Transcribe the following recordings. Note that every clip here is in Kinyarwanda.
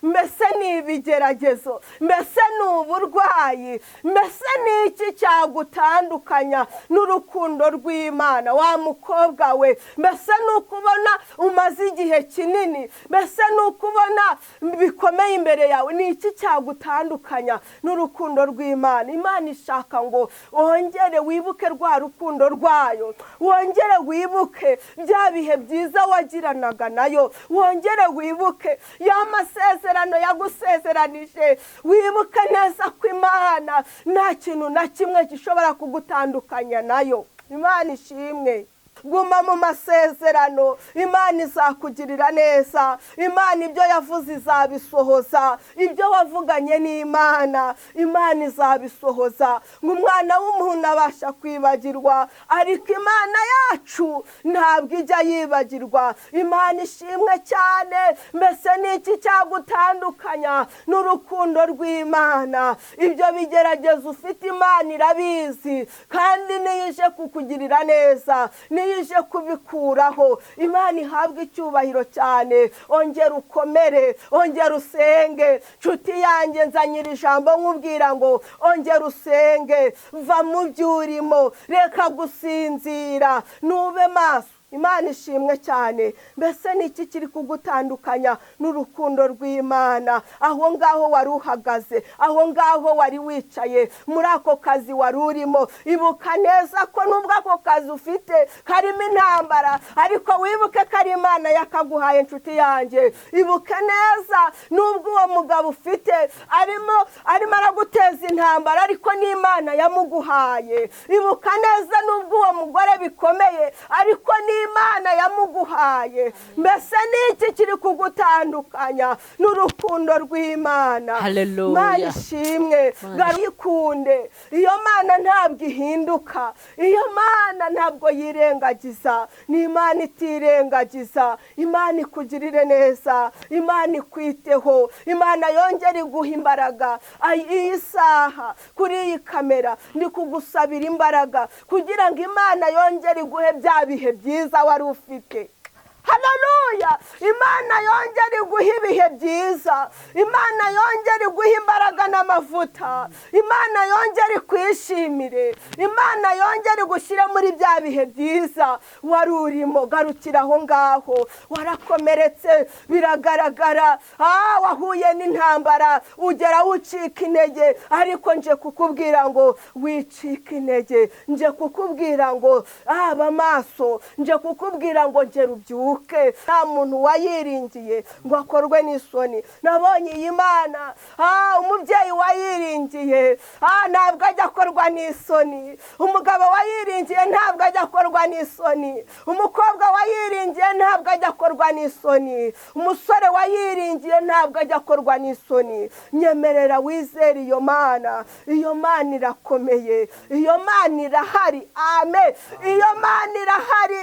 Mbese ni ibigeragezo? Mbese ni uburwayi? Mbese ni iki cyagutandukanya n'urukundo rw'Imana, wa mukobwa we? Mbese ni ukubona umaze igihe kinini? Mbese ni ukubona bikomeye imbere yawe? Ni iki cyagutandukanya n'urukundo rw'Imana? Imana ishaka ngo wongere wibuke rwa rukundo rwayo, wongere wibuke bya bihe byiza wagiranaga nayo, wongere wibuke ya masezerano yagusezeranije. Wibuke neza ko Imana nta kintu na kimwe gishobora kugutandukanya nayo. Imana ishimwe. Guma mu masezerano, Imana izakugirira neza. Imana ibyo yavuze izabisohoza, ibyo wavuganye n'Imana, Imana izabisohoza. Ngo umwana w'umuntu abasha kwibagirwa, ariko Imana yacu ntabwo ijya yibagirwa. Imana ishimwe cyane. Mbese ni iki cyagutandukanya n'urukundo rw'Imana? Ibyo bigerageza ufite, Imana irabizi, kandi niyo ije kukugirira neza, niyo ije kubikuraho. Imana ihabwe icyubahiro cyane. Ongera ukomere, ongera usenge. Nshuti yanjye, nzanyira ijambo nkubwira ngo ongera usenge, va mu byo urimo, reka gusinzira, nube maso. Imana ishimwe cyane. Mbese ni iki kiri kugutandukanya n'urukundo rw'Imana? Aho ngaho wari uhagaze, aho ngaho wari wicaye, muri ako kazi wari urimo, ibuka neza ko nubwo ako kazi ufite karimo intambara, ariko wibuke ko ari Imana yakaguhaye. Inshuti yanjye, ibuke neza nubwo uwo mugabo ufite arimo araguteza intambara, ariko n'Imana yamuguhaye. Ibuka neza nubwo uwo mugore bikomeye, ariko ni Imana yamuguhaye. Mbese ni iki kiri kugutandukanya n'urukundo rw'Imana? Hallelujah. Imana ishimwe. Gayikunde. Iyo Mana ntabwo ihinduka, iyo Mana ntabwo yirengagiza, ni Imana itirengagiza. Imana ikugirire neza, Imana ikwiteho, Imana yongere iguha imbaraga. Iyi saha kuri iyi kamera ndi kugusabira imbaraga kugira ngo Imana yongere iguhe bya bihe byiza wari ufite. Haleluya! Imana yongere iguhe ibihe byiza, Imana yongere iguhe imbaraga n'amavuta, Imana yongere ikwishimire, Imana yongere igushyire muri bya bihe byiza wari urimo. Garukira aho ngaho, warakomeretse biragaragara, wahuye n'intambara, ugera ucika intege, ariko nje kukubwira ngo wicike intege, nje kukubwira ngo aba maso, nje kukubwira ngo ngera ubyuke. Nta muntu wayiringiye ngo akorwe n'isoni. Nabonye iyi Mana, umubyeyi wayiringiye ntabwo ajya akorwa n'isoni, umugabo wayiringiye ntabwo ajya akorwa n'isoni, umukobwa wayiringiye ntabwo ajya akorwa n'isoni, umusore wayiringiye ntabwo ajya akorwa n'isoni. Nyemerera wizere iyo Mana. Iyo Mana irakomeye, iyo Mana irahari. Amen. Iyo Mana irahari.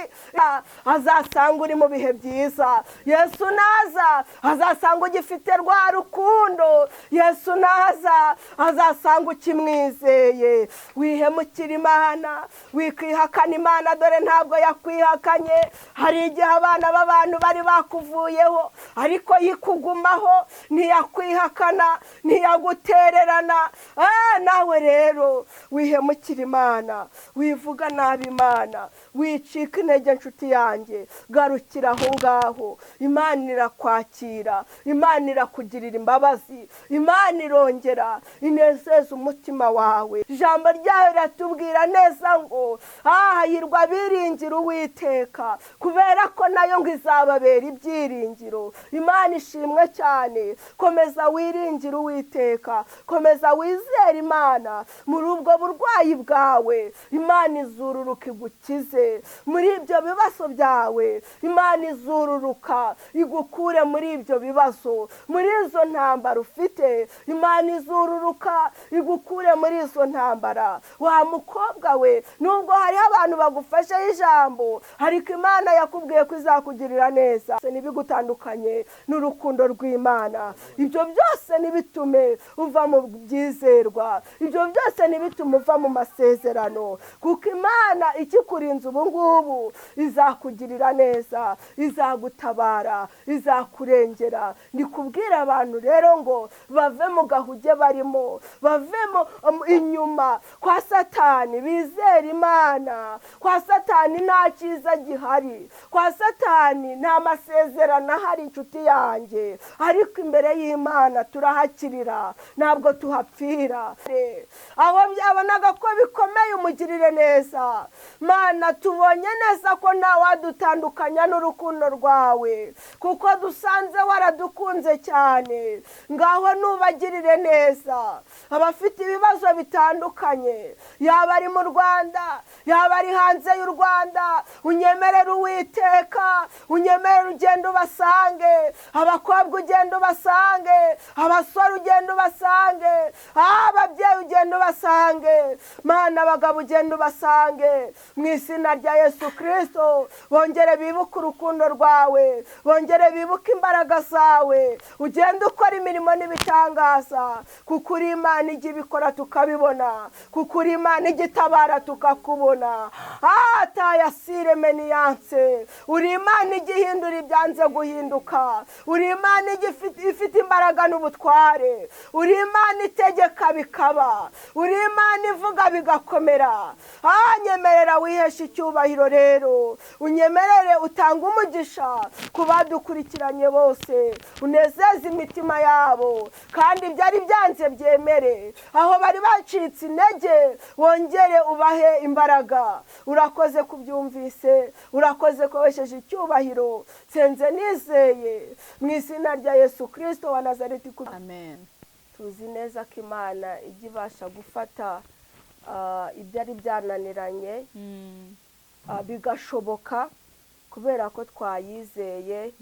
Azasanga uri mu bihe byiza. Yesu naza azasanga ugifite rwa rukundo. Yesu naza azasanga ukimwizeye. Wihemukira Imana, wikwihakana Imana, dore ntabwo yakwihakanye. Hari igihe abana b'abantu bari bakuvuyeho, ariko yikugumaho, ntiyakwihakana, ntiyagutererana. Nawe rero wihemukira Imana, wivuga nabi Imana, wicika intege. Nshuti yanjye, garukira aho ngaho. Imana irakwakira, Imana irakugirira imbabazi, Imana irongera inezeza umutima wawe. Ijambo ryayo riratubwira neza ngo hahirwa abiringira Uwiteka, kubera ko nayo ngo izababera ibyiringiro. Imana ishimwe cyane. Komeza wiringire Uwiteka, komeza wizere Imana muri ubwo burwayi bwawe. Imana izururuka igukize muri ibyo bibazo byawe, Imana izururuka igukure muri ibyo bibazo, muri izo ntambara ufite. Imana izururuka igukure muri izo ntambara. Wa mukobwa we, nubwo hariho abantu bagufasheho ijambo, ariko Imana yakubwiye ko izakugirira neza. Ntibigutandukanye n'urukundo rw'Imana. Ibyo byose ntibitume uva mu byizerwa, ibyo byose ntibitume uva mu masezerano, kuko Imana ikikurinze ubu ngubu izakugirira neza. Imana izagutabara, izakurengera. Ni kubwira abantu rero ngo bave mu gahuge barimo, bavemo inyuma kwa Satani, bizere Imana. Kwa Satani nta cyiza gihari, kwa Satani nta masezerano ahari, inshuti yanjye, ariko imbere y'Imana turahakirira, ntabwo tuhapfira. Aho byabonaga ko bikomeye, umugirire neza. Mana, tubonye neza ko nta wadutandukanya n'urukundo rwawe, kuko dusanze waradukunze cyane. Ngaho nubagirire neza abafite ibibazo bitandukanye, yaba ari mu Rwanda, yaba ari hanze y'u Rwanda, unyemerere Uwiteka, unyemerere ugende ubasange, abakobwa ugende ubasange, abasore ugende ubasange, ababyeyi ugende ubasange, Mana, abagabo ugende ubasange, mu izina rya Yesu Kristo. Bongere bibuke urukundo rwawe, bongere bibuke imbaraga zawe, ugende ukora imirimo n'ibitangaza, kuko uri Imana ijya ibikora tukabibona, kuko uri Imana ijya itabara tukakubona. Atayasire meniyanse, uri Imana ijya ihindura ibyanze guhinduka, uri Imana ijya ifite imbaraga n'ubutware, uri Imana itegeka bikaba, uri Imana ivuga bigakomera. Nyemerera wiheshe icyubahiro rero, unyemerere utange umugisha ku badukurikiranye bose, unezeze imitima yabo, kandi ibyari byanze byemere, aho bari bacitse intege wongere ubahe imbaraga. Urakoze kubyumvise, urakoze ko wesheje icyubahiro. Nsenze nizeye mu izina rya Yesu Kristo wa Nazareti. Amen. Tuzi neza ko Imana ijya ibasha gufata ibyari byananiranye bigashoboka, kubera ko twayizeye.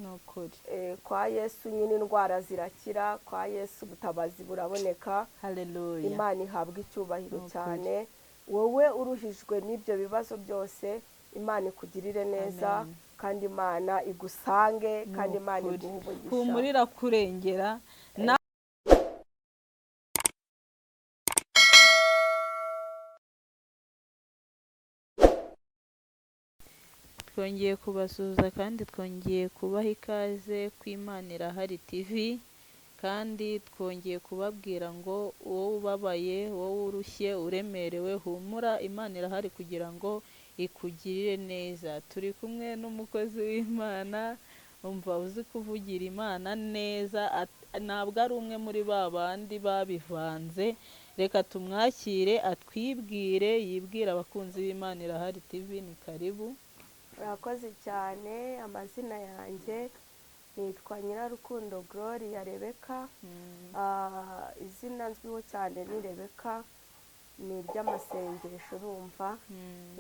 Kwa Yesu nyine indwara zirakira, kwa Yesu ubutabazi buraboneka. Haleluya. Imana ihabwa icyubahiro cyane. Wowe uruhijwe n'ibyo bibazo byose, Imana ikugirire neza, kandi Imana igusange, kandi Imana iguhe umugisha. Humurira kurengera. Twongeye kubasuhuza kandi twongeye kubaha ikaze ku Imana Irahari TV, kandi twongeye kubabwira ngo wowe ubabaye, wowe urushye, uremerewe, humura, Imana irahari kugira ngo ikugirire neza. Turi kumwe n'umukozi w'Imana, umva uzi kuvugira Imana neza, ntabwo ari umwe muri ba bandi babivanze. Reka tumwakire atwibwire, yibwire abakunzi b'Imana Irahari TV. Ni karibu. Urakoze cyane. Amazina yanjye nitwa Nyirarukundo Gloria Rebecca. Izina nzwiho cyane ni Rebecca, ni iry'amasengesho. Urumva,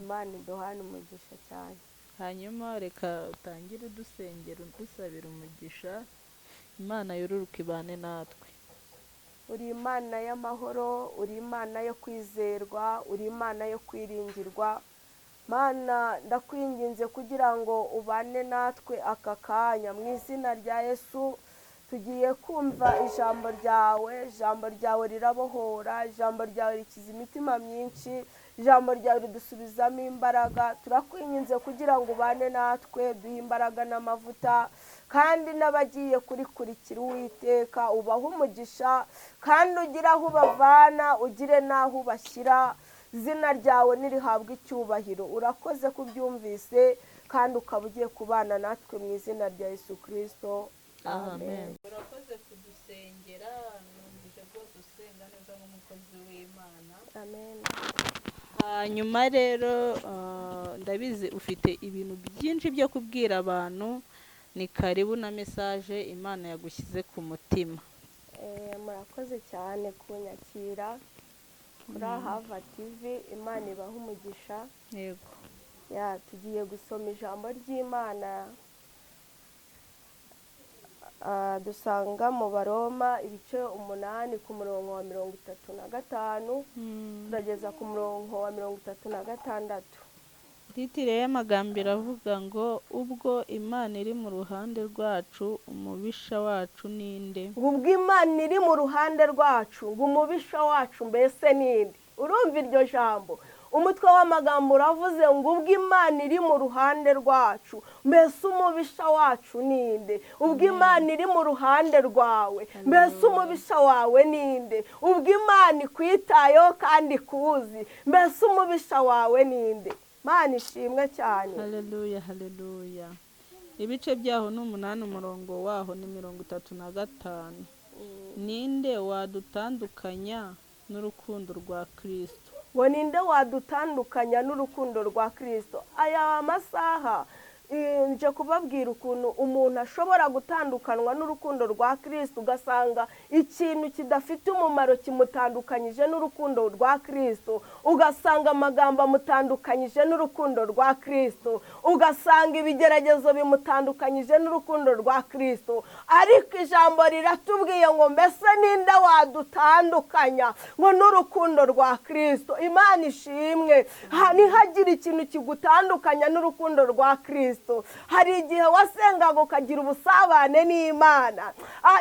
Imana iduhane umugisha cyane. Hanyuma reka utangire udusengera, udusabira umugisha, Imana yoruruka ibane natwe. Uri Imana y'amahoro, uri Imana yo kwizerwa, uri Imana yo kwiringirwa. Mana, ndakwinginze kugira ngo ubane natwe aka kanya, mu izina rya Yesu. Tugiye kumva ijambo ryawe, ijambo ryawe rirabohora, ijambo ryawe rikiza imitima myinshi, ijambo ryawe ridusubizamo imbaraga. Turakwinginze kugira ngo ubane natwe, duhe imbaraga n'amavuta, kandi n'abagiye kurikurikira Uwiteka ubahe umugisha, kandi ugire aho ubavana, ugire n'aho ubashyira. Izina ryawe nirihabwe icyubahiro. Urakoze kubyumvise, kandi ukaba ugiye kubana natwe mu izina rya Yesu Kristo. Amen. Urakoze kudusengera, numvise rwose usenga neza nk'umukozi w'Imana. Amen. Hanyuma rero ndabizi ufite ibintu byinshi byo kubwira abantu, ni karibu na message Imana yagushyize ku mutima. Murakoze cyane kunyakira kuri Ahava TV, Imana ibahe umugisha. Yego. Tugiye gusoma ijambo ry'Imana dusanga mu Baroma ibice 8 ku murongo wa 35 turageza ku murongo wa 36. Titire y'amagambo iravuga ngo ubwo Imana iri mu ruhande rwacu, umubisha wacu ninde? Ngo ubwo Imana iri mu ruhande rwacu, ngo umubisha wacu mbese ninde? Urumva iryo jambo? Umutwe w'amagambo uravuze ngo ubwo Imana iri mu ruhande rwacu, mbese umubisha wacu ninde? Ubwo Imana iri mu ruhande rwawe, mbese umubisha wawe ninde? Ubwo Imana ikwitayeho kandi ikuzi, mbese umubisha wawe ninde? Imana ishimwe cyane. Haleluya, haleluya. Ibice byaho ni 8, umurongo waho ni 35. Ninde wadutandukanya n'urukundo rwa Kristo? Ngo ninde wadutandukanya n'urukundo rwa Kristo? Aya masaha nje kubabwira ukuntu umuntu ashobora gutandukanwa n'urukundo rwa Kristo, ugasanga ikintu kidafite umumaro kimutandukanyije n'urukundo rwa Kristo, ugasanga amagambo amutandukanyije n'urukundo rwa Kristo, ugasanga ibigeragezo bimutandukanyije n'urukundo rwa Kristo. Ariko ijambo riratubwiye ngo mbese ninde wadutandukanya ngo n'urukundo rwa Kristo? Imana ishimwe. Ntihagire ikintu kigutandukanya n'urukundo rwa Kristo. Hari igihe wasengaga ukagira ubusabane n'Imana,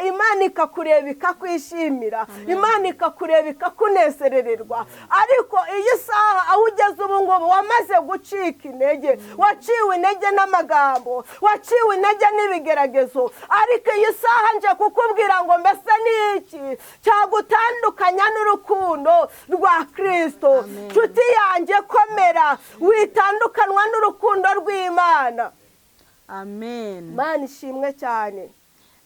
Imana ikakureba ikakwishimira, Imana ikakureba ikakunezerererwa. Ariko iyi saha aho ugeze ubu ngubu wamaze gucika intege, waciwe intege n'amagambo, waciwe intege n'ibigeragezo. Ariko iyi saha nje kukubwira ngo mbese ni iki cyagutandukanya n'urukundo rwa Kristo? Nshuti yanjye, komera, witandukanwa n'urukundo rw'Imana. Amen. Imana ishimwe cyane.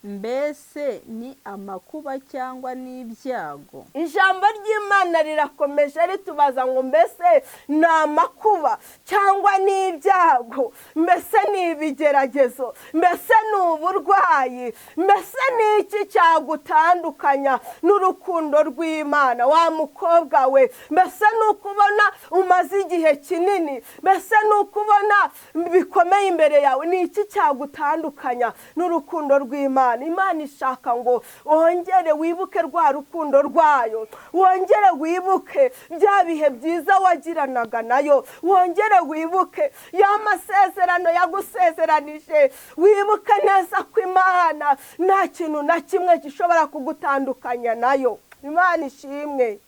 Mbese ni amakuba cyangwa n'ibyago? Ijambo ry'Imana rirakomeje ritubaza ngo mbese ni amakuba cyangwa n'ibyago, mbese ni ibigeragezo, mbese ni uburwayi, mbese ni iki cyagutandukanya n'urukundo rw'Imana? Wa mukobwa we, mbese ni ukubona umaze igihe kinini, mbese ni ukubona bikomeye imbere yawe, ni iki cyagutandukanya n'urukundo rw'Imana? Imana ishaka ngo wongere wibuke rwa rukundo rwayo, wongere wibuke bya bihe byiza wagiranaga nayo, wongere wibuke ya masezerano yagusezeranije, wibuke neza ko Imana nta kintu na kimwe gishobora kugutandukanya nayo. Imana ishimwe.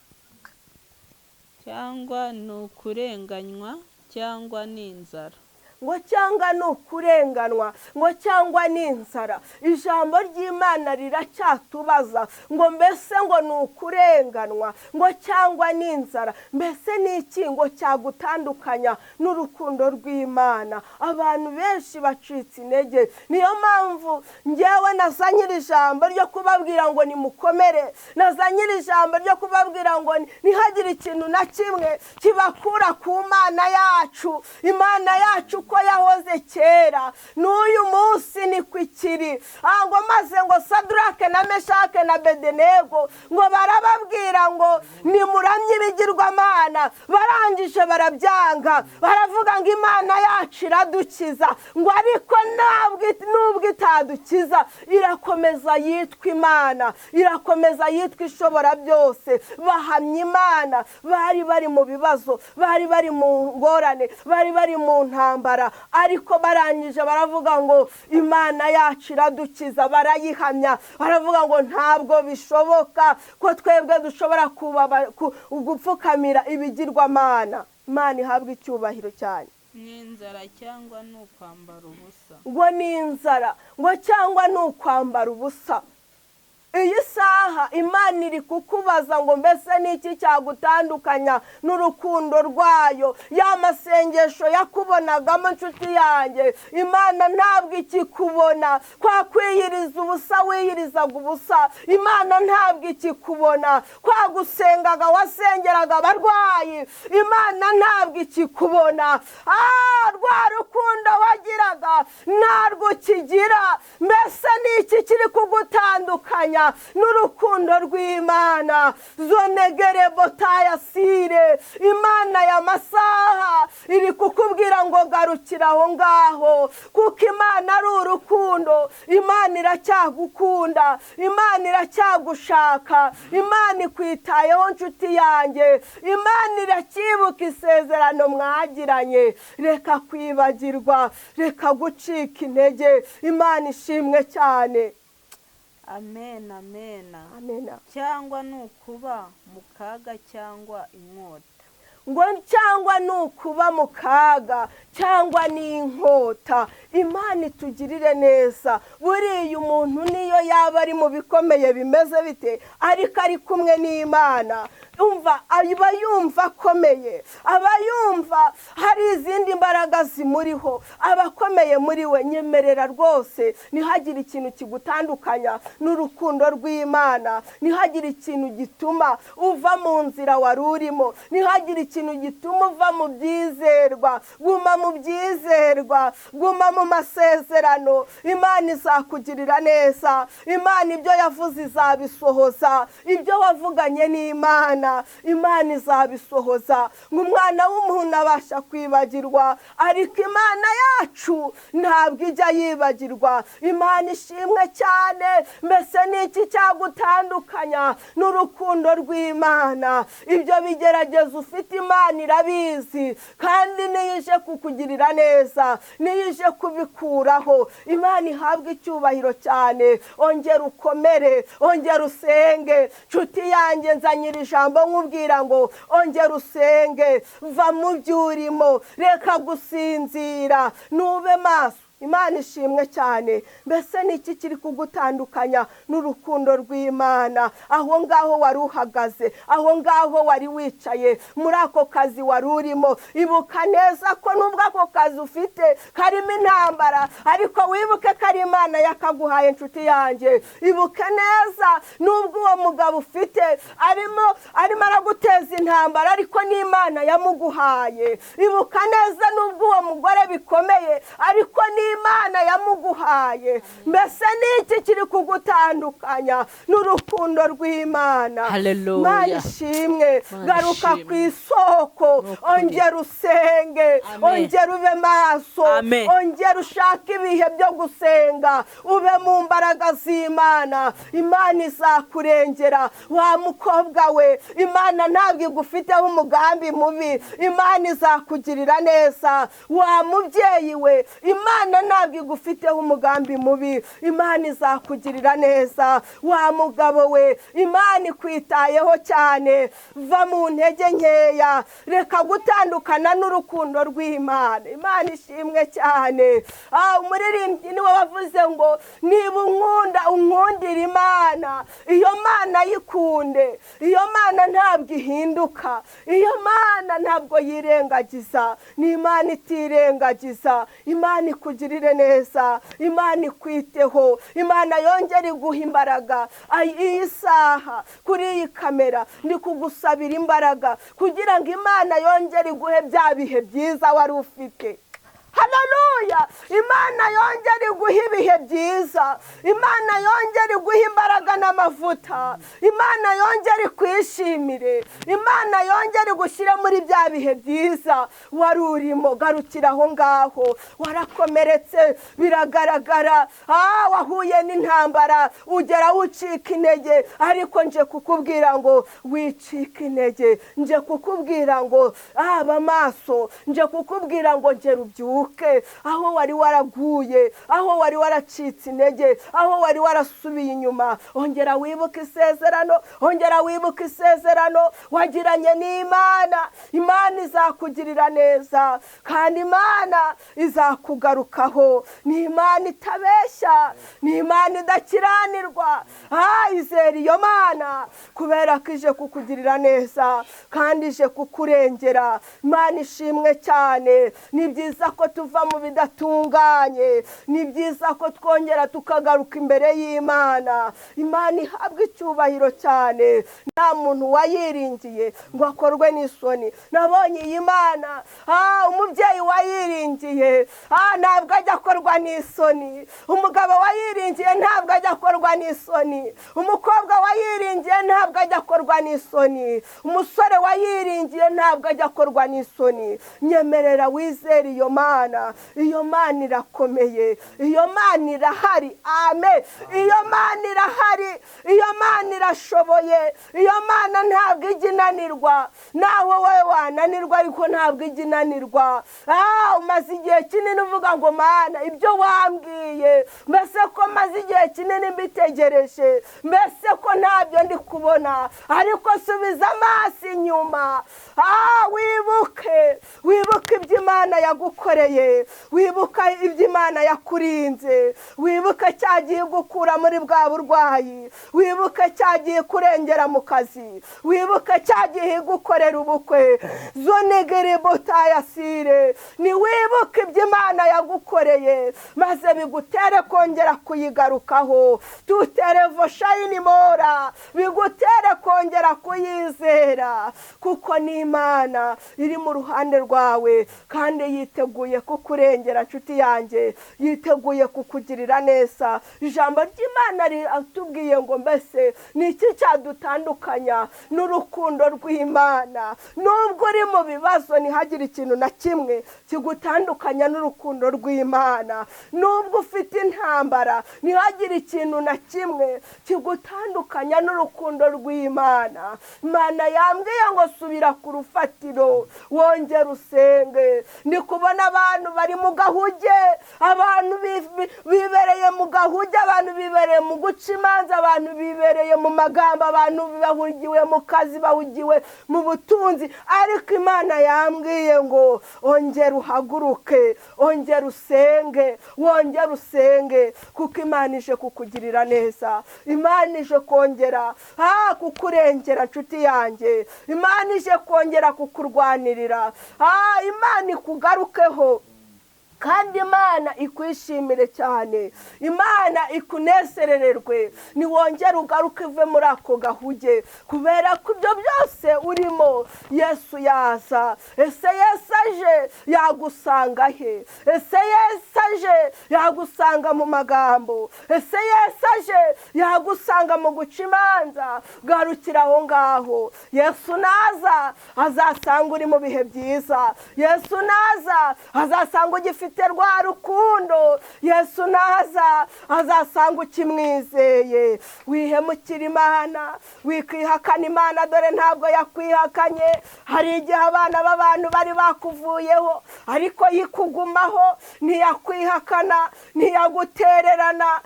Cyangwa ni ukurenganywa cyangwa ni inzara? Ngo cyangwa ni ukurenganwa, ngo cyangwa ni inzara. Ijambo ry'Imana riracyatubaza ngo mbese ngo ni ukurenganwa, ngo cyangwa ni inzara, mbese ni iki ngo cyagutandukanya n'urukundo rw'Imana? Abantu benshi bacitse intege. Niyo mpamvu ngewe nazanye iri jambo ryo kubabwira ngo nimukomere, nazanye iri jambo ryo kubabwira ngo ntihagire ikintu na kimwe kibakura ku Mana yacu. Imana yacu ko yahoze kera n'uyu munsi niko ikiri. Ngo maze ngo Sadrake na Meshake na Bedenego ngo barababwira ngo nimuramye ibigirwamana, barangije barabyanga, baravuga ngo Imana yacu iradukiza, ngo ariko nubwo itadukiza irakomeza yitwa Imana, irakomeza yitwa ishobora byose. Bahamya Imana. Bari bari mu bibazo, bari bari mu ngorane, bari bari mu ntambara, ariko barangije baravuga ngo Imana yacu iradukiza, barayihamya, baravuga ngo ntabwo bishoboka ko twebwe dushobora gupfukamira ibigirwamana. Imana ihabwe icyubahiro cyane. Ni inzara cyangwa ni ukwambara ubusa? Ngo ni inzara, ngo cyangwa ni ukwambara ubusa. Iyi saha Imana iri kukubaza ngo mbese ni iki cyagutandukanya n'urukundo rwayo? Ya masengesho yakubonagamo nshuti yanjye, Imana ntabwo ikikubona. Kwa kwiyiriza ubusa wiyirizaga ubusa, Imana ntabwo ikikubona. Kwa gusengaga wasengeraga abarwayi, Imana ntabwo ikikubona. Rwa rukundo wagiraga ntarwo ukigira. Mbese ni iki kiri kugutandukanya n'urukundo rw'Imana? Zonegere botayasire. Imana ya masaha iri kukubwira ngo garukira aho ngaho, kuko Imana ari urukundo. Imana iracyagukunda, Imana iracyagushaka, Imana ikwitayeho nshuti yanjye, Imana iracyibuka isezerano mwagiranye. Reka kwibagirwa, reka gucika intege. Imana ishimwe cyane. Amen, amen. Amen. Cyangwa ni ukuba mu kaga cyangwa inkota? ngo cyangwa ni ukuba mu kaga cyangwa ni inkota. Imana itugirire neza. Buriya umuntu niyo yaba ari mu bikomeye bimeze bite, ariko ari kumwe n'Imana, umva aba yumva akomeye, aba yumva hari izindi mbaraga zimuriho, aba akomeye muri we. Nyemerera rwose ntihagire ikintu kigutandukanya n'urukundo rw'Imana, ntihagire ikintu gituma uva mu nzira wari urimo, ntihagire ikintu gituma uva mu byizerwa. Guma mu byizerwa, guma mu masezerano. Imana izakugirira neza. Imana ibyo yavuze izabisohoza, ibyo wavuganye n'Imana Imana izabisohoza. Ngo umwana w'umuntu abasha kwibagirwa, ariko Imana yacu ntabwo ijya yibagirwa. Imana ishimwe cyane. Mbese ni iki cyagutandukanya n'urukundo rw'Imana? Ibyo bigerageza ufite Imana irabizi, kandi niyo ije kukugirira neza, niyo ije kubikuraho. Imana ihabwe icyubahiro cyane. Ongera ukomere, ongera usenge. Nshuti yanjye, nzanyira ijambo nkubwira ngo ongera usenge, va mu byo urimo, reka gusinzira, nube maso. Imana ishimwe cyane. Mbese ni iki kiri kugutandukanya n'urukundo rw'Imana? Aho ngaho wari uhagaze, aho ngaho wari wicaye, muri ako kazi wari urimo, ibuka neza ko nubwo ako kazi ufite karimo intambara, ariko wibuke ko ari Imana yakaguhaye. Inshuti yanjye, ibuke neza nubwo uwo mugabo ufite arimo araguteza intambara, ariko n'Imana yamuguhaye. Ibuka neza nubwo uwo mugore bikomeye, ariko n'Imana yamuguhaye. Mbese ni iki kiri kugutandukanya n'urukundo rw'Imana? Imana ishimwe. Garuka ku isoko, ongera usenge, ongera ube maso, ongera ushake ibihe byo gusenga, ube mu mbaraga z'Imana. Imana izakurengera. Wa mukobwa we, Imana ntabwo igufiteho umugambi mubi, Imana izakugirira neza. Wa mubyeyi we, Imana ntabwo igufiteho umugambi mubi, Imana izakugirira neza. Wa mugabo we, Imana ikwitayeho cyane. Va mu ntege nkeya, reka gutandukana n'urukundo rw'Imana. Imana ishimwe cyane. Umuririmbyi niwe wavuze ngo niba unkunda unkundira Imana, iyo Mana yikunde. Iyo Mana ntabwo ihinduka, iyo Mana ntabwo yirengagiza, ni Imana itirengagiza. Imana ikugirire neza, Imana ikwiteho, Imana yongere iguha imbaraga. Iyi saha kuri iyi kamera ndi kugusabira imbaraga kugira ngo Imana yongere iguhe bya bihe byiza wari ufite. Haleluya! Imana yongere iguha ibihe byiza, Imana yongere iguha imbaraga n'amavuta, Imana yongere ikwishimire, Imana yongere igushyire muri bya bihe byiza wari urimo. Garukira aho ngaho, warakomeretse biragaragara, wahuye n'intambara, ugera ucika intege, ariko nje kukubwira ngo wicika intege, nje kukubwira ngo aba maso, nje kukubwira ngo ngera ubyuke aho wari waraguye, aho wari waracitse intege, aho wari warasubiye inyuma. Ongera wibuke isezerano, ongera wibuke isezerano wagiranye n'Imana. Imana izakugirira neza, kandi Imana izakugarukaho. Ni Imana itabeshya, ni Imana idakiranirwa. Izera iyo Mana kubera ko ije kukugirira neza kandi ije kukurengera. Imana ishimwe cyane. Ni byiza ko tuva mu bidatunganye, ni byiza ko twongera tukagaruka imbere y'Imana. Imana ihabwa icyubahiro cyane. Nta muntu wayiringiye ngo akorwe n'isoni. Nabonye iyi Mana, umubyeyi wayiringiye ntabwo ajya akorwa n'isoni, umugabo wayiringiye ntabwo ajya akorwa n'isoni, umukobwa wayiringiye ntabwo ajya akorwa n'isoni, umusore wayiringiye ntabwo ajya akorwa n'isoni. Nyemerera wizere iyo Mana. Iyo Mana irakomeye, iyo Mana irahari. Amen. Iyo Mana irahari, iyo Mana irashoboye, iyo Mana ntabwo ijya inanirwa. Nawe wowe wananirwa, ariko ntabwo ijya inanirwa. Umaze igihe kinini uvuga ngo Mana ibyo wambwiye, mbese ko maze igihe kinini mbitegereje, mbese ko nta ntabyo ndi kubona, ariko subiza amaso inyuma, wibuke, wibuke ibyo Imana yagukoreye, wibuke ibyo Imana yakurinze, wibuke cyagiye gukura muri bwa burwayi, wibuke cyagiye kurengera mu kazi, wibuke cyagiye gukorera ubukwe, zunigiributayasire, ni wibuke ibyo Imana yagukoreye maze bigutere kongera kuyigarukaho, tuterevoshayinimora, bigutere kongera kuyizera, kuko ni Imana iri mu ruhande rwawe kandi yiteguye kukurengera nshuti yanjye, yiteguye kukugirira neza. Ijambo ry'Imana riratubwiye ngo mbese ni iki cyadutandukanya n'urukundo rw'Imana? Nubwo uri mu bibazo ntihagire ikintu na kimwe kigutandukanya n'urukundo rw'Imana. Nubwo ufite intambara ntihagire ikintu na kimwe kigutandukanya n'urukundo rw'Imana. Imana yambwiye ngo subira ku rufatiro wongere usenge. Ndi kubona abantu bari mu gahuge, abantu bibereye mu gahuge, abantu bibereye mu guca imanza, abantu bibereye mu magambo, abantu bahugiwe mu kazi, bahugiwe mu butunzi, ariko Imana yambwiye ngo ongera uhaguruke, ongera usenge, wongera usenge, kuko Imana ije kukugirira neza, Imana ije kongera kukurengera nshuti yanjye, Imana ije kongera kukurwanirira, Imana ikugarukeho kandi Imana ikwishimire cyane, Imana ikunezerererwe, niwongere ugaruke uve muri ako gahuge, kubera ko ibyo byose urimo Yesu yaza. Ese Yesu aje yagusanga he? Ese Yesu aje yagusanga mu magambo? Ese Yesu aje yagusanga mu guca imanza? Garukira aho ngaho. Yesu naza azasanga uri mu bihe byiza, Yesu naza azasanga ugifite rwa rukundo, Yesu naza azasanga ukimwizeye. Wihemukira Imana, wikwihakana Imana, dore ntabwo yakwihakanye. Hari igihe abana b'abantu bari bakuvuyeho, ariko yikugumaho, ntiyakwihakana, ntiyagutererana.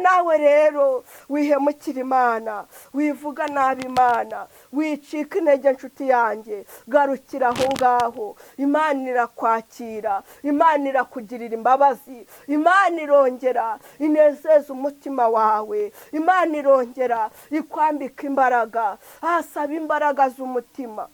Nawe rero wihemukira Imana, wivuga nabi Imana, wicika intege nshuti yanjye, garukira aho ngaho. Imana irakwakira, Imana irakugirira imbabazi, Imana irongera inezeza umutima wawe, Imana irongera ikwambika imbaraga. Saba imbaraga z'umutima,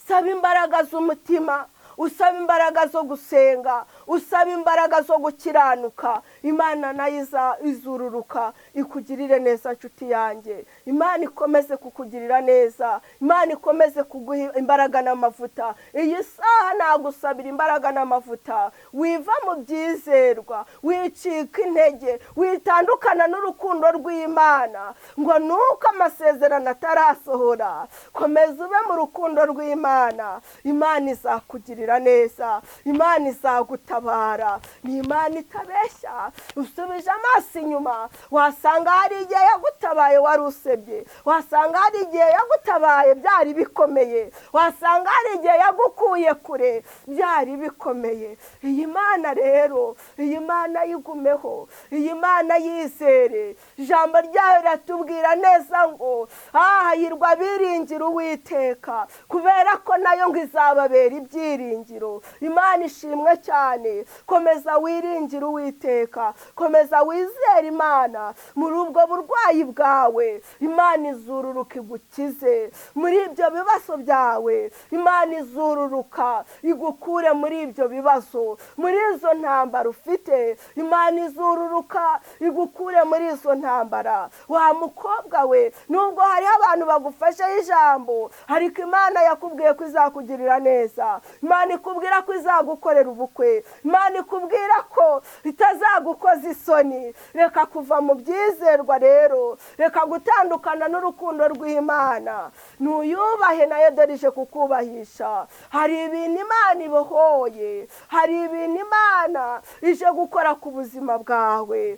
saba imbaraga z'umutima, usaba imbaraga zo gusenga, usaba imbaraga zo gukiranuka. Imana nayo izururuka ikugirire neza nshuti yanjye. Imana ikomeze kukugirira neza, Imana ikomeze kuguha imbaraga n'amavuta. Iyi saha nagusabira imbaraga n'amavuta, wiva mu byizerwa, wicika intege, witandukana n'urukundo rw'Imana ngo nuko amasezerano atarasohora. Komeza ube mu rukundo rw'Imana, Imana izakugirira neza, Imana izagutabara. Ni Imana itabeshya. Usubije amaso inyuma wasanga hari igihe yagutabaye wari usebye, wasanga hari igihe yagutabaye byari bikomeye, wasanga hari igihe yagukuye kure byari bikomeye. Iyi Mana rero, iyi Mana yigumeho, iyi Mana yizere. Ijambo ryayo riratubwira neza ngo hahirwa abiringira Uwiteka, kubera ko nayo ngo izababera ibyiringiro. Imana ishimwe cyane. Komeza wiringire Uwiteka, komeza wizere Imana muri ubwo burwayi bwawe. Imana izururuka igukize muri ibyo bibazo byawe, Imana izururuka igukure muri ibyo bibazo, muri izo ntambara ufite. Imana izururuka igukure muri izo ntambara. Wa mukobwa we, nubwo hariho abantu bagufasheho ijambo, ariko Imana yakubwiye ko izakugirira neza, Imana ikubwira ko izagukorera ubukwe, Imana ikubwira ko itazagukoza isoni. Reka kuva mu byizerwa rero, reka gutandukana n'urukundo rw'Imana. Nuyubahe nayo dore ije kukubahisha. Hari ibintu Imana ibohoye, hari ibintu Imana ije gukora ku buzima bwawe.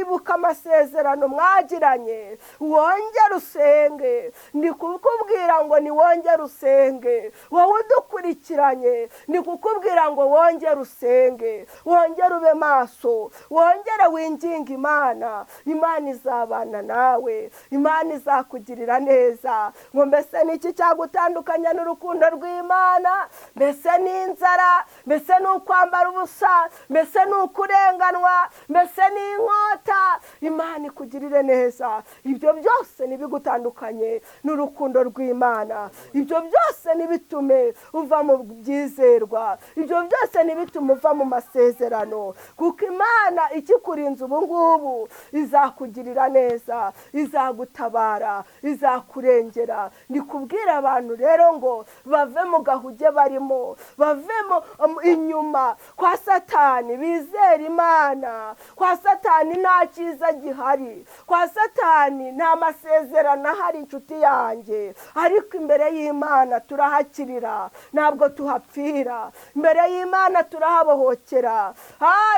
Ibuka amasezerano mwagiranye, wongere usenge. Ndi kukubwira ngo ni wongere usenge, wowe udukurikiranye, ndi kukubwira ngo wongere usenge, wongere ube maso, wongere winginge Imana. Imana izabana nawe, Imana izakugirira neza. Ngo mbese ni iki cyagutandukanya n'urukundo rw'Imana? Mbese ni inzara? Mbese ni ukwambara ubusa? Mbese ni ukurenganwa? Mbese ni inkota? Imana ikugirire neza. Ibyo byose ntibigutandukanye n'urukundo rw'Imana. Ibyo byose ntibitume uva mu byizerwa. Ibyo byose ntibitume uva mu masezerano, kuko Imana ikikurinze ubu ngubu izakugirira neza, izagutabara, izakurengera. Ni kubwira abantu rero ngo bave mu gahuge barimo, bavemo inyuma kwa Satani, bizere Imana. Kwa Satani nta cyiza gihari, kwa Satani nta masezerano ahari, inshuti yanjye. Ariko imbere y'Imana turahakirira, ntabwo tuhapfira. Imbere y'Imana turahabohokera.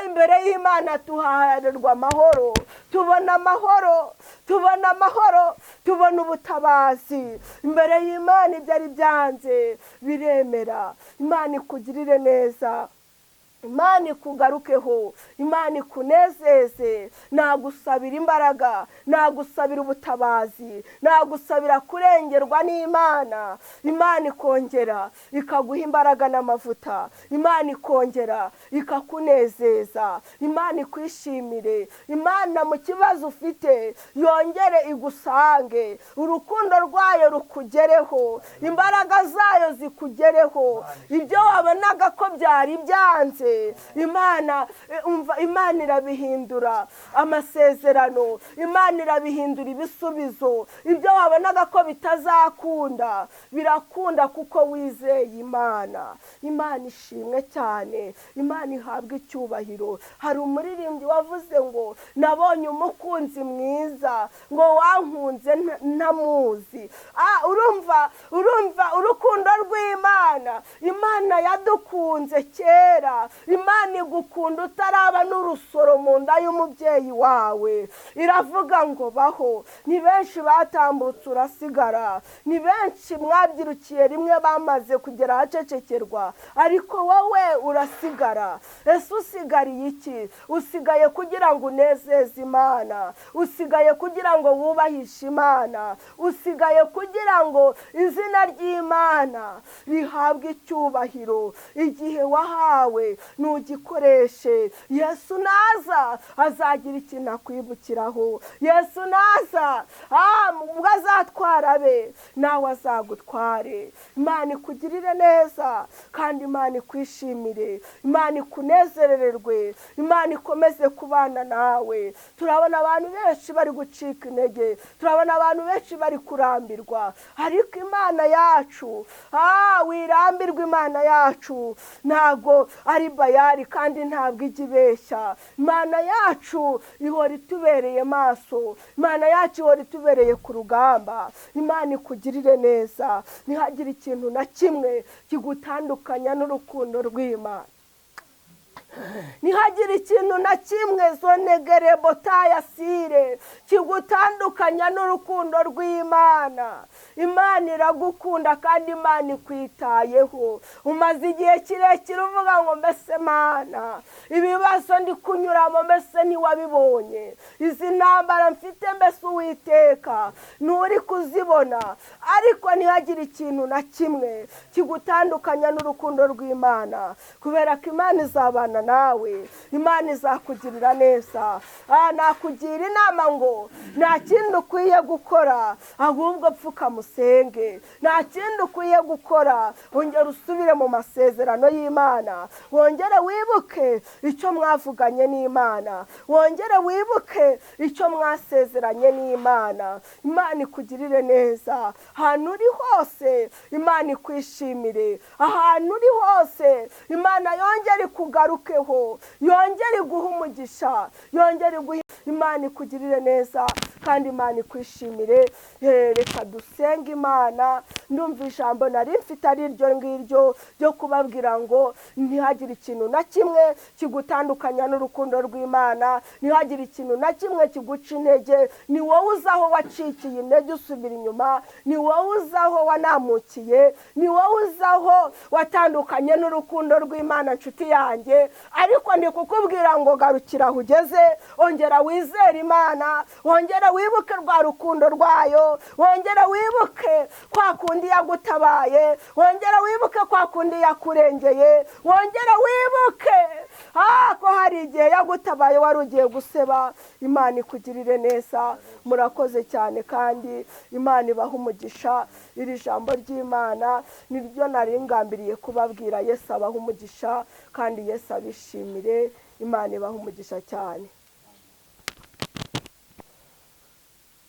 Imbere y'Imana tuhahererwa amahoro, tubona amahoro, tubona amahoro, tubona ubutabazi. Imbere y'Imana ibyari byanze biremera. Imana ikugirire neza, Imana ikugarukeho, Imana ikunezeze. Nagusabira imbaraga, nagusabira ubutabazi, nagusabira kurengerwa n'Imana. Imana ikongera ikaguha imbaraga n'amavuta, Imana ikongera ikakunezeza, Imana ikwishimire. Imana mu kibazo ufite yongere igusange, urukundo rwayo rukugereho, imbaraga zayo zikugereho. Ibyo wabonaga ko byari byanze, Imana umva, Imana irabihindura amasezerano, Imana irabihindura ibisubizo. Ibyo wabonaga ko bitazakunda birakunda, kuko wizeye Imana. Imana ishimwe cyane, Imana ihabwe icyubahiro. Hari umuririmbyi wavuze ngo nabonye umukunzi mwiza, ngo wankunze ntamuzi. Urumva urukundo rw'Imana. Imana yadukunze kera. Imana igukunda utaraba n'urusoro mu nda y'umubyeyi wawe. Iravuga ngo baho. Ni benshi batambutse urasigara, ni benshi mwabyirukiye rimwe bamaze kugera ahacecekerwa, ariko wowe urasigara. Ese usigariye iki? Usigaye kugira ngo unezeze Imana, usigaye kugira ngo wubahishe Imana, usigaye kugira ngo izina ry'Imana rihabwe icyubahiro. Igihe wahawe nugikoreshe. Yesu naza azagira ikintu akwibukiraho. Yesu naza ubwo azatwara be, nawe azagutware. Imana ikugirire neza, kandi Imana ikwishimire, Imana ikunezererwe, Imana ikomeze kubana nawe. Turabona abantu benshi bari gucika intege, turabona abantu benshi bari kurambirwa, ariko Imana yacu, wirambirwa. Imana yacu ntago ari bayari, kandi ntabwo ijya ibeshya. Imana yacu ihora itubereye maso, Imana yacu ihora itubereye ku rugamba. Imana ikugirire neza, ntihagire ikintu na kimwe kigutandukanya n'urukundo rw'Imana. Ntihagire ikintu na kimwe zonegerebotayasire kigutandukanya n'urukundo rw'Imana. Imana iragukunda kandi Imana ikwitayeho. Umaze igihe kirekire uvuga ngo mbese Mana, ibibazo ndi kunyuramo mbese ntiwabibonye, izi ntambara mfite mbese Uwiteka nturi kuzibona. Ariko ntihagire ikintu na kimwe kigutandukanya n'urukundo rw'Imana, kubera ko Imana izabana nawe, Imana izakugirira neza. Nakugira inama ngo nta kindi ukwiye gukora ahubwo pfukamusenge. Nta kindi ukwiye gukora, wongere usubire mu masezerano y'Imana, wongere wibuke icyo mwavuganye n'Imana, wongere wibuke icyo mwasezeranye n'Imana. Imana ikugirire neza ahantu uri hose, Imana ikwishimire ahantu uri hose. Imana yongere ikugarukeho, yongere iguhe umugisha, yongere iguhe. Imana ikugirire neza kandi Imana ikwishimire. Reka dusenge Imana. Ndumva ijambo nari mfite ari iryo ngiryo ryo kubabwira ngo ntihagire ikintu na kimwe kigutandukanya n'urukundo rw'Imana, ntihagire ikintu na kimwe kiguca intege. Ni wowe uzi aho wacikiye intege usubira inyuma, ni wowe uzi aho wanamukiye, ni wowe uzi aho watandukanye n'urukundo rw'Imana, nshuti yanjye. Ariko ndi kukubwira ngo garukira aho ugeze, ongera wizere Imana, wongera wibuke rwa rukundo rwayo, wongera wibuke kwa kundi yagutabaye, wongera wibuke kwa kundi yakurengeye, wongera wibuke ko hari igihe yagutabaye wari ugiye guseba. Imana ikugirire neza. Murakoze cyane kandi Imana ibahe umugisha. Iri jambo ry'Imana niryo nari ngambiriye kubabwira. Yesu abahe umugisha kandi Yesu abishimire. Imana ibahe umugisha cyane.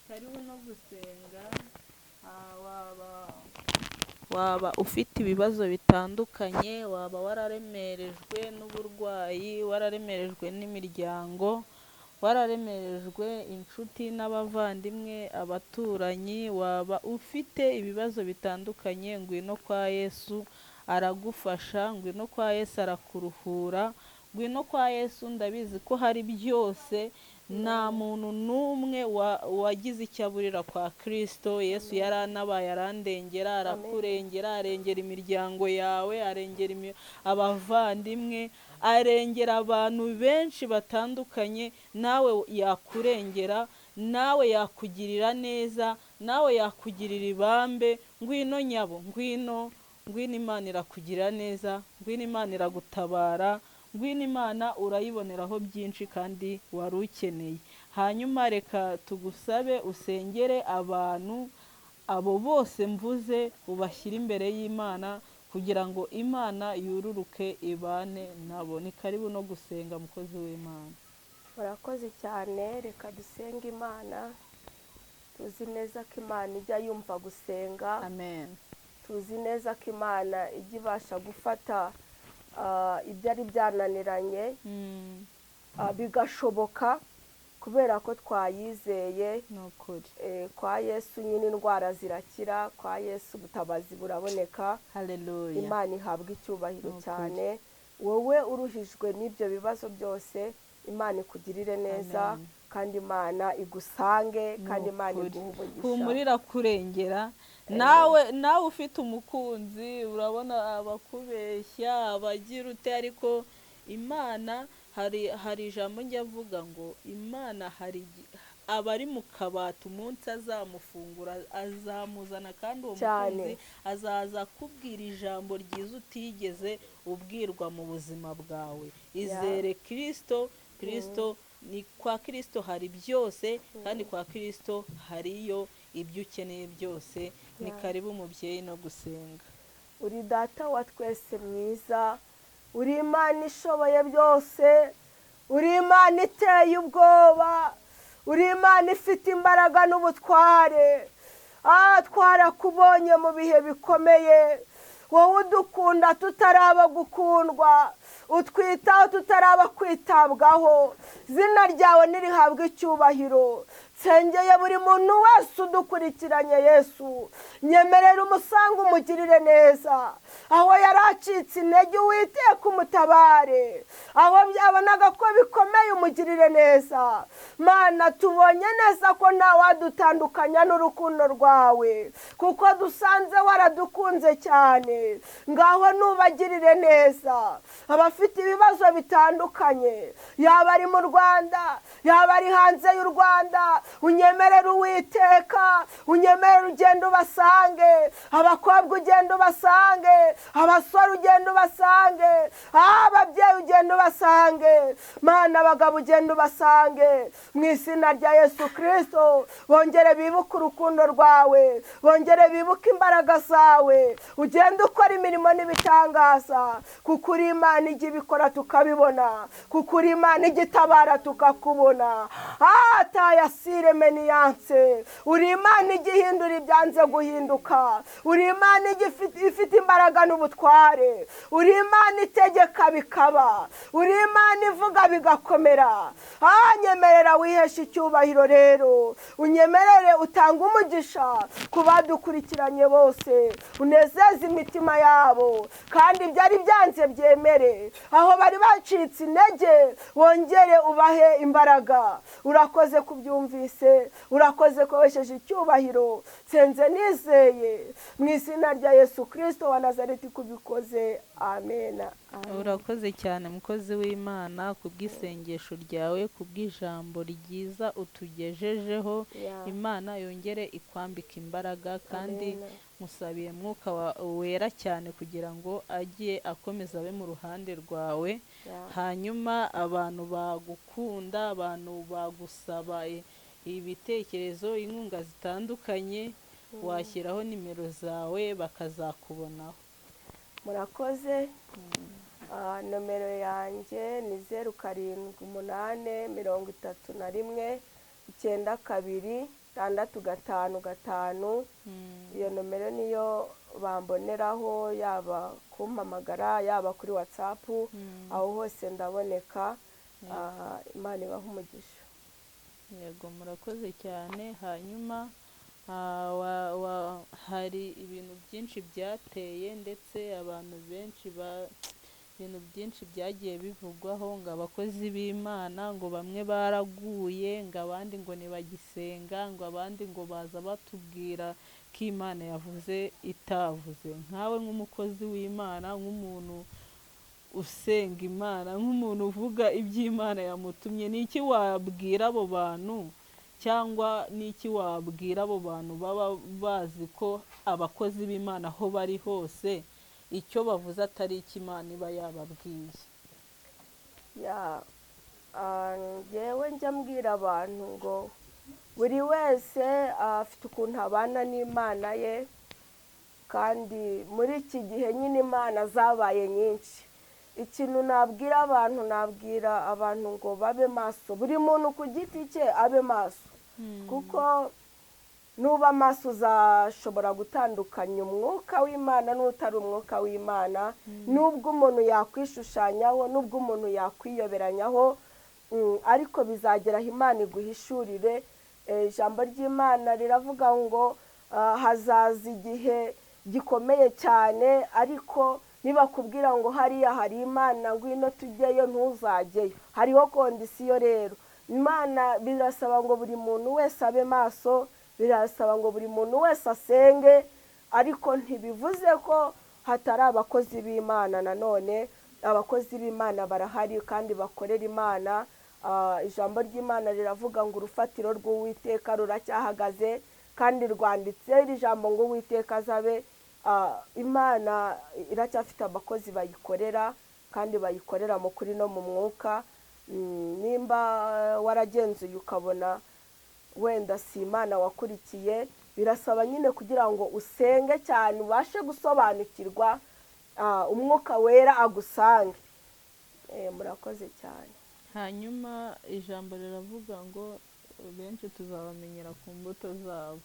Karibu no gusenga. Waba ufite ibibazo bitandukanye, waba wararemerejwe n'uburwayi, wararemerejwe n'imiryango, wararemerejwe inshuti n'abavandimwe, abaturanyi, waba ufite ibibazo bitandukanye, ngwino kwa Yesu aragufasha, ngwino kwa Yesu arakuruhura, ngwino kwa Yesu. Ndabizi ko hari byose, nta muntu n'umwe wagize icyo aburira kwa Kristo. Yesu yaranabaye, arandengera, arakurengera, arengera imiryango yawe, arengera abavandimwe, arengera abantu benshi batandukanye. Nawe yakurengera, nawe yakugirira neza, nawe yakugirira ibambe. Ngwino nyabo, ngwino, ngwino Imana irakugirira neza, ngwino Imana iragutabara, ngwino Imana urayiboneraho byinshi kandi wari ukeneye. Hanyuma reka tugusabe usengere abantu abo bose mvuze, ubashyire imbere y'Imana kugira ngo Imana yururuke ibane nabo. Ni karibu no gusenga, mukozi w'Imana. Murakoze cyane. Reka dusenge Imana. Tuzi neza ko Imana ijya yumva gusenga. Amen. Tuzi neza ko Imana ijya ibasha gufata ibyari byananiranye bigashoboka kubera ko twayizeye. Kwa Yesu nyine indwara zirakira, kwa Yesu ubutabazi buraboneka. Haleluya. Imana ihabwa icyubahiro cyane. Wowe uruhijwe n'ibyo bibazo byose, Imana ikugirire neza. Kandi Imana igusange, kandi Imana iguhe umugisha. Humurira kurengera. Nawe ufite umukunzi, urabona abakubeshya, abagira ute, ariko Imana hari ijambo njya avuga ngo Imana hari abari mu kabati, umunsi azamufungura azamuzana, kandi uwo mukunzi azaza akubwira ijambo ryiza utigeze ubwirwa mu buzima bwawe. Izere Kristo. Kristo ni kwa Kristo hari byose, kandi kwa Kristo hariyo ibyo ukeneye byose. Ni karibu mubyeyi no gusenga. Uri data wa twese mwiza, uri Imana ishoboye byose, uri Imana iteye ubwoba, uri Imana ifite imbaraga n'ubutware. Twarakubonye mu bihe bikomeye, wowe udukunda tutaraba gukundwa, utwitaho tutaraba kwitabwaho. Izina ryawe nirihabwe icyubahiro. Nsengeye buri muntu wese udukurikiranye Yesu, nyemerera umusango umugirire neza. Aho yaracitse intege Uwiteka umutabare, aho byabonaga ko bikomeye umugirire neza. Mana, tubonye neza ko nta wadutandukanya n'urukundo rwawe, kuko dusanze waradukunze cyane. Ngaho nubagirire neza abafite ibibazo bitandukanye, yaba ari mu Rwanda, yaba ari hanze y'u Rwanda, unyemerere Uwiteka, unyemerere ugende ubasange, abakobwa ugende ubasange, abasore ugende ubasange, ababyeyi ugende ubasange, Mana abagabo ugende ubasange, mu izina rya Yesu Kristo. Bongere bibuke urukundo rwawe, bongere bibuke imbaraga zawe, ugende ukora imirimo n'ibitangaza, kuko uri Imana ijya ibikora tukabibona, kuko uri Imana ijya itabara tukakubona. Iremeniyanse, uri Imana igihindura ibyanze guhinduka, uri Imana ifite imbaraga n'ubutware, uri Imana itegeka bikaba, uri Imana ivuga bigakomera. Nyemerera wiheshe icyubahiro rero, unyemerere utange umugisha ku badukurikiranye bose, unezeze imitima yabo, kandi ibyari byanze byemere, aho bari bacitse intege wongere ubahe imbaraga. Urakoze kubyumvise, urakoze ko wesheje icyubahiro. Nsenze nizeye mu izina rya Yesu Kristo wa Nazareti kubikoze, amena. Urakoze cyane mukozi w'Imana kubw'isengesho ryawe, kubw'ijambo ryiza utugejejeho. Imana yongere ikwambika imbaraga, kandi musabiye mwuka wera cyane kugira ngo ajye akomeza abe mu ruhande rwawe. Hanyuma abantu bagukunda, abantu bagusaba ibitekerezo, inkunga zitandukanye, washyiraho nimero zawe bakazakubonaho. Murakoze. Nomero yanjye ni 0 7 8 31 92 6 5 5. Iyo nomero niyo bamboneraho, yaba kumpamagara, yaba kuri WhatsApp, aho hose ndaboneka. Imana ibahe umugisha. Yego, murakoze cyane. Hanyuma hari ibintu byinshi byateye, ndetse abantu benshi ibintu byinshi byagiye bivugwaho ngo abakozi b'Imana ngo bamwe baraguye, ngo abandi ngo ntibagisenga, ngo abandi ngo baza batubwira ko Imana yavuze itavuze. Nkawe nk'umukozi w'Imana, nk'umuntu usenga Imana, nk'umuntu uvuga iby'Imana yamutumye, ni iki wabwira abo bantu, cyangwa ni iki wabwira abo bantu baba bazi ko abakozi b'Imana aho bari hose icyo bavuze atari icyo Imana iba yababwiye? Njyewe njya mbwira abantu ngo buri wese afite ukuntu abana n'Imana ye, kandi muri iki gihe nyine Imana zabaye nyinshi. Ikintu nabwira abantu, nabwira abantu ngo babe maso, buri muntu ku giti cye abe maso, kuko nuba maso uzashobora gutandukanya umwuka w'Imana n'utari umwuka w'Imana, nubwo umuntu yakwishushanyaho, nubwo umuntu yakwiyoberanyaho, ariko bizagera aho Imana iguhishurire. Ijambo ry'Imana riravuga ngo hazaza igihe gikomeye cyane, ariko nibakubwira ngo hariya hari Imana ngwino tujyeyo, ntuzajyeyo. Hariho kondisiyo rero. Imana birasaba ngo buri muntu wese abe maso, birasaba ngo buri muntu wese asenge, ariko ntibivuze ko hatari abakozi b'Imana. Nanone abakozi b'Imana barahari kandi bakorera Imana. Ijambo ry'Imana riravuga ngo urufatiro rw'Uwiteka ruracyahagaze, kandi rwanditse iri jambo ngo Uwiteka azabe. Imana iracyafite abakozi bayikorera, kandi bayikorera mu kuri no mu mwuka. Nimba waragenzuye ukabona wenda si Imana wakurikiye, birasaba nyine kugira ngo usenge cyane ubashe gusobanukirwa, umwuka wera agusange. Murakoze cyane. Hanyuma ijambo riravuga ngo benshi tuzabamenyera ku mbuto zabo.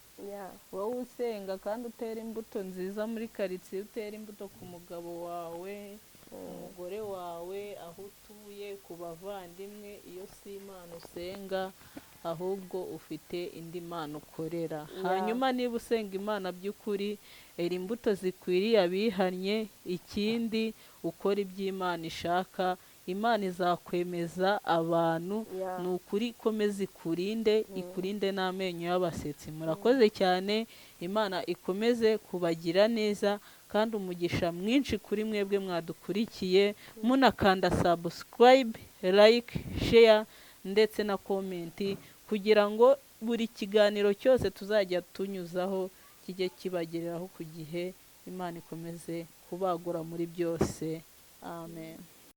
Wowe usenga kandi utera imbuto nziza muri karitsiye, utera imbuto ku mugabo wawe, umugore wawe, aho utuye, ku bavandimwe, iyo si Imana usenga, ahubwo ufite indi Mana ukorera. Hanyuma niba usenga Imana by'ukuri, era imbuto zikwiriye abihannye, ikindi ukora iby'Imana ishaka, Imana izakwemeza abantu. Ni ukuri ikomeze ikurinde, ikurinde n'amenyo y'abasetsi. Murakoze cyane, Imana ikomeze kubagira neza, kandi umugisha mwinshi kuri mwebwe mwadukurikiye, munakanda subscribe, like, share ndetse na comment, kugira ngo buri kiganiro cyose tuzajya tunyuzaho kijye kibagereraho ku gihe. Imana ikomeze kubagura muri byose. Amen.